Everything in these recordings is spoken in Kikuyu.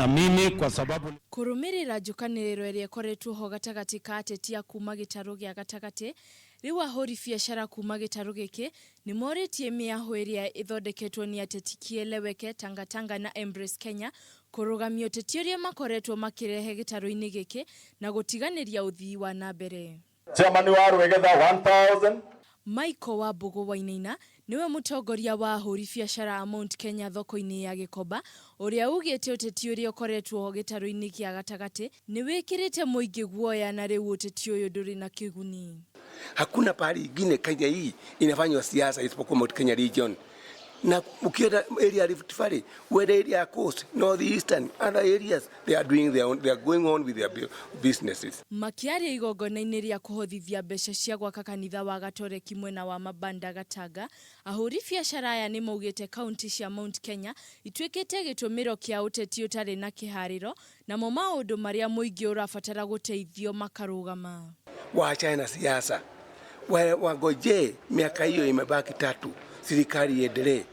Na mimi kwa sababu Kũrũmĩrĩra njũkanĩrĩro ĩrĩa ĩkoretwo ho gatagatĩ ka ateti a kuma gĩtarũ gĩa gatagatĩ, rĩu ahũri biacara kuma gĩtarũ gĩkĩ nĩ morĩtie mĩahũ ĩrĩa ĩthondeketwo nĩ ateti Kieleweke, Tangatanga na Embrace Kenya kũrũgamia ũteti ũrĩa makoretwo makĩrehe gĩtarũ-inĩ gĩkĩ na gũtiganĩria ũthii wa na mbere. Chairman wa Rwegetha 1000. Michael Wambũgũ Wainaina nĩwe mũtongoria wa ahũri biacara a Mount Kenya thoko-inĩ ya Gĩkomba ũrĩa ugĩte ũteti ũrĩa ũkoretwo gĩtarũ-inĩ kĩa gatagatĩ nĩ wĩkĩrĩte mũingĩ guoya na rĩu ũteti ũyũ ndũrĩ na kĩguni. Hakuna pahali ingine Kenya hii inafanywa siasa isipokuwa Mount Kenya region. Na ukienda area ya Rift Valley, uende area ya Coast, North Eastern, other areas, they are doing their own, they are going on with their businesses. Makĩaria igongona-inĩ rĩa kũhothithia mbeca cia gwaka kanitha wa Gatoreki mwena wa Mabanda Gatanga, ahũri biacara aya nĩ maugĩte kaunti cia Mount Kenya ituĩkĩte gĩtũmĩro kĩa ũteti ũtarĩ na kĩharĩro namo maũndũ marĩa mũingĩ ũrabatara gũteithio makarũgama. Waachane na siasa, wangojee miaka hiyo imebaki 3, serikali iendelee.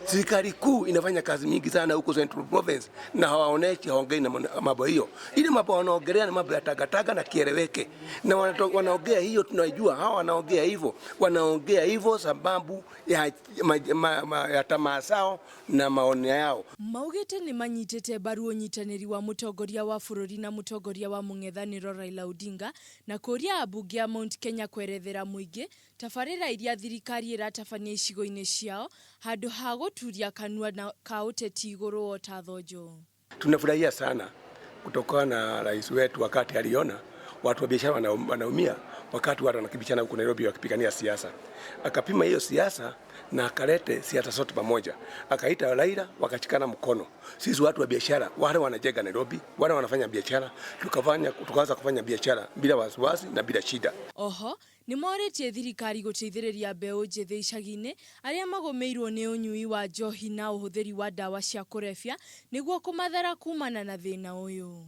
Serikali kuu inafanya kazi mingi sana huko Central Province na hawaoneshi, hawaongei na mambo hiyo. Ile mambo wanaongelea ni mambo ya tagataga na kieleweke. Na wanaongea hiyo tunajua hawa wanaongea hivyo. Wanaongea hivyo sababu ya tamaa zao na maoni yao. Maugĩte nĩ manyitĩte mbaru ũnyitanĩri wa mũtongoria wa bũrũri na mũtongoria wa mũng'ethanĩro Raila Odinga na kũria ambunge a Mount Kenya kwerethera mũingĩ tabarĩra iria thirikari ĩratabania icigo-inĩ ciao handũ ha gũturia kanua na ka ũteti igũrũ o ta thonjo. Tunafurahia sana kutokana na rais wetu wakati aliona watu wa biashara wanaumia wakati watu wanakibishana huko Nairobi wakipigania siasa. Akapima hiyo siasa na akalete siasa zote pamoja. Akaita Raila wakashikana mkono. Sisi watu wa biashara wale wanajenga Nairobi, wale wanafanya biashara, tukaanza kufanya biashara bila wasiwasi na bila shida. Oho nĩ morĩtie thirikari gũteithĩrĩria mbeũ njĩthĩ icagi-inĩ arĩa magũmĩirwo nĩ ũnyui wa njohi na ũhũthĩri wa ndawa cia kũrebia nĩguo kũmathara kumana na thĩna ũyũ.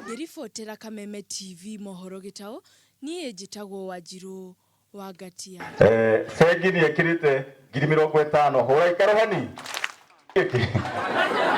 Ngĩribotera Kameme TV mohoro gĩtaũ, niĩ njĩtagwo Wanjirũ wa Ngatia. Bengi nĩ ĩkĩrĩte 50,000 hũra ikarohani.